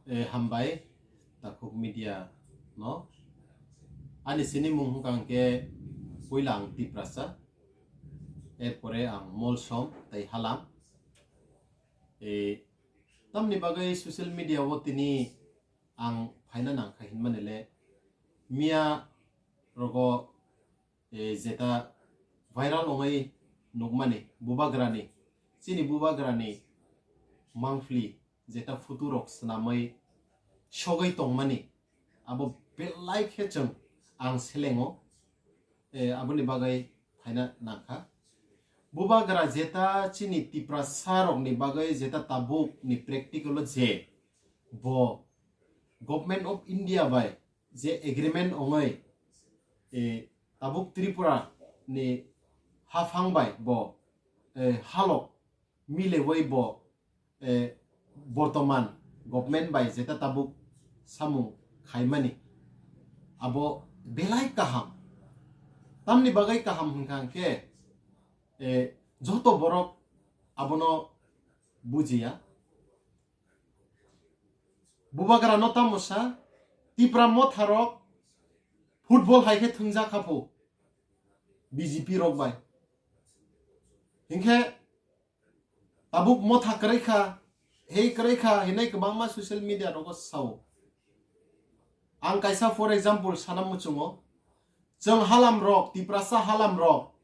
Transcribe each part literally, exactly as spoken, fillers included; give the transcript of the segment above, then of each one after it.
Eh, hambai, Takhuk Media no. Ani sinimung hwnkha hwnkhe puila ang Tiprasa, erpore ang Molsom tei Halam. Eh, tamni bagwi social media o tini ang phaina nangkha hinmani le, miya rogo, eh, jeta viral ongwi nukmani bubagrani, chini bubagrani mangpli jeta photo rok swnamwi sogwi tongmani, abo belai khe chwng ang selengo, eh, aboni bagwi phaina nangkha. Bubagra jeta chini Tiprasa rokni bagwi jeta tabuk ni practical o je bo Government of India bai je agreement ongoi, eh, tabuk Tripura ni haphang bai bo, eh, halok milewoi bo, eh, bortoman government bai jeta tabuk samung khaimani, abo belai kaham. Tamni bagwi kaham hwnkha hwnkhe, eh, joto borok abono bujiya. Bubagra no tamo sa, Tipra Motha rok football hai khe thwngjak kha phu B J P rok bai. Hinkhe tabuk Motha kwrwi kha, hei kwrwi kha hinai kwbangma social media rogo sao. Ang kaisa for example sana muchungo, chwng halam rok, Tiprasa halam rok,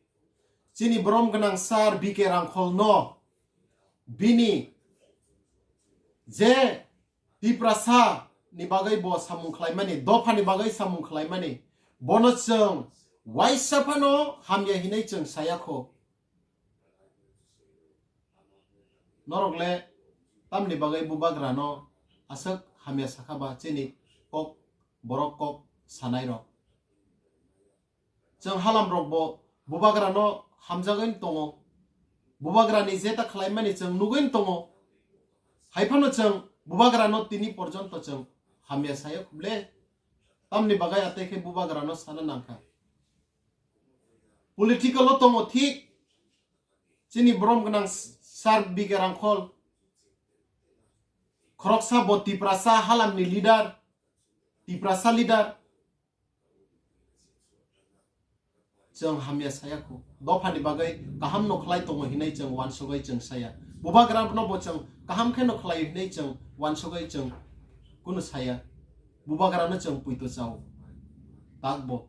chini borom gwnang sir B K Rangkhol no bini je Tiprasa ni bagwi bo samung khlaimani, dopha ni bagwi samung khlaimani, bono chwng waisa phano hamya hinwi chwng saya kho. Norok le tamni bagwi bubagra no aswk hamya sakha ba chini kok, borok kok sanai rok. Chwng halam rok bo bubagra no hamjagwi tongo. Bubagra ni jeta khlaimani chwng nugwi tongo. Hai phano chwng bubagra no tini porjonto chwng hamya saya khuble. Tamni bagwi atai khe bubagra no sana nangkha. Political o tongo thik. Chini borom gwnang sir B K Rangkhol. Khoroksa bo Tiprasa halam ni leader. Tiprasa leader. Chwng hamya saya kho. Dopha ni bagwi kaham no khlai tongo hinai chwng wansugwi chwng saya. Bubagra no bo chwng kaham khe no khlai hinai chwng wansugwi chwng kunu saya. Bubagra no chwng puito chao. Tak bo.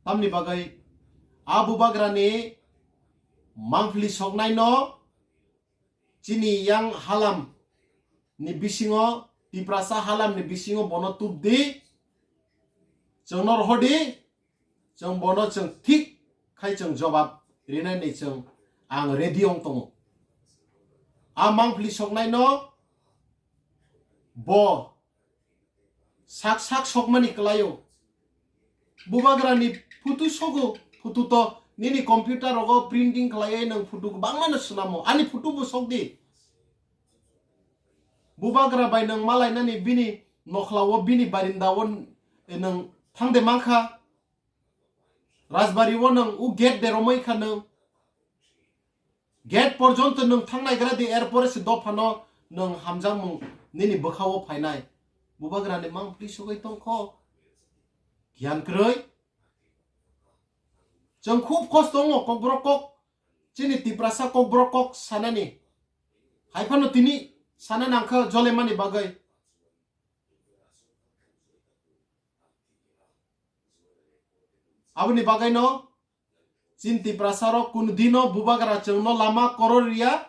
Tamni bagwi a bubagra ni mangpli soknai no chini yang halam ni bisingo, Tiprasa halam ni bisingo bono tubdi, chwngno rohordi, chwng bono chwng thik khai chwng jobab rinai ni chwng ang ready ong tongo. A mangpli soknai no bo sak sak sokmani kwlaio. Bubagra ni photo sogo, photo to nini computer rogo printing khlaiwi nwng photo kwbangma no swnamo. Ani photo bo sok di. Bubagra bai nwng malainani bini nokhlao, bini barinda o nwng thangde mankha. Rajbari o nwng u gate de romoi kha nwng. Gate porjonto nwng thangnai gra di, erpore se dophano nwng hamjakmung nini bwkhao phainai. Bubagrani mangpli sugwi tongkho. Giyan kwrwi. Chwng khub kosto wngo kokborok kok. Chini Tiprasa kokborok kok sanani. Hai phano tini sana nangkha jolemani bagwi. Aboni bagwino chini Tiprasa rok kunu dino bubagra chwngno lama koror riya,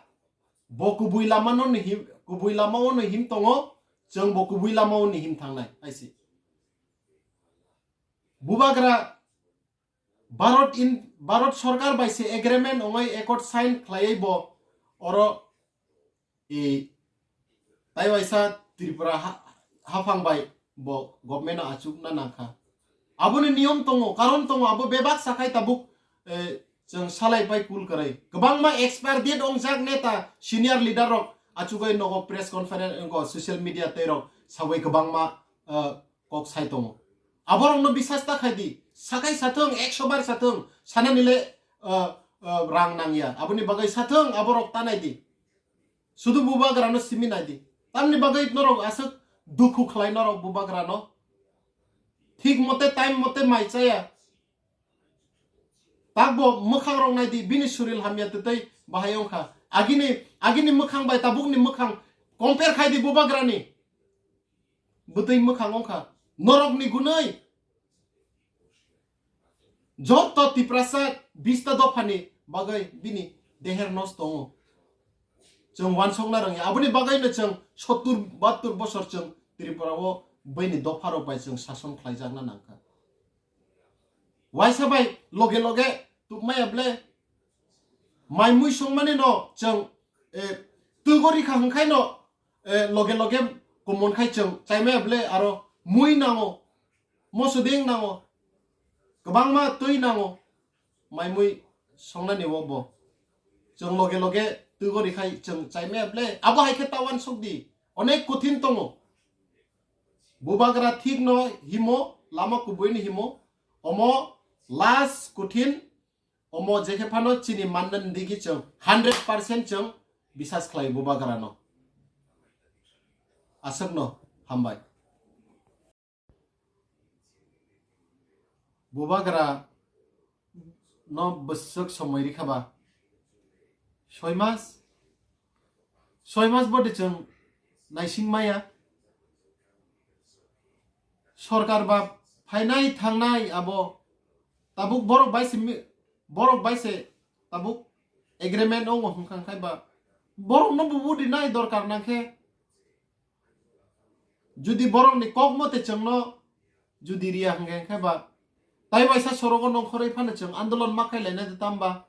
bo kubui lama no ni him, kubui lama o no him tongo, chwng bo kubui lama o ni him thangnai, aisi. Bubagra Bharat in, Bharat sorkar bai se agreement ongoi accord sign khlaiwi bo oro i taiwaisa Tripura ha-, haphang bai bo government no achukna nangkha. Aboni niyom tongo, karon tongo, abo bebak sakhai tabuk, eh, chwng salai pai kul kwrwi. Kwbangma expire date ongjak neta, senior leader rok achugwi nogo press conference, wngkho social media tei rok sawi kwbangma, eh, kok sai tongo. Aborokno bisas ta khai di. Sakhai sathwng, ekso bar sathwng, sanani le, uh, uh, rang nangya. Aboni bagwi sathwng, aborok ta nai di. Sudu bubagrano simi nai di. Tamni bagwi norok aswk dukhu khlai norok bubagrano? Thik mote, time mote mai chaya. Takbo mwkhang rok nai di, bini suril hamya twtwi bahai wngkha. Agini, agini mwkhang bai tabukni mwkhang compare khai di bubagrani. Bwtwi mwkhang wngkha. Norokni gunwi joto Tiprasa bista dophani bagwi bini deher nosto wngo. Chwng wansokna rwngya. Aboni bagwino chwng sottur bahattur bosor chwng Tripura o bini dopharok bai chwng sason khlaijakna nangkha. Waisa bai loge loge tubmaya ble mai mui songmani no chwng, eh, twgo rikha hwnkhaino, eh, loge loge kumon khai chwng chaimaya ble aro mui nango, mosodeng nango, kwbangma twi nango, mai mui songnani o bo. Chwng loge loge twgo rikhai chwng chaimaya ble abo hai khe ta wansokdi. Onek kothin tongo. Bubagra thik no himo, lama kubui ni himo. Omo last kothin, omo jekhe phano chini manna digi chwng hundred percent chwng bisas khlai bubagra no. Aswk no hambai. Bubagra no bwswk somoi rikha ba? Soi mas? Soi mas bode chwng naising maya. Sorkar ba phainai thangnai abo tabuk borok bai se mi-, borok bai se tabuk agreement wngo hwnkha khai ba borok no bubu rinai dorkar nangkhe. Judi borokni kok mote chwngno judi riya hwnkhe, hwnkhe ba tai waisa sorogo nongkhorwi phano chwng andolon ma khai lainai de tamba?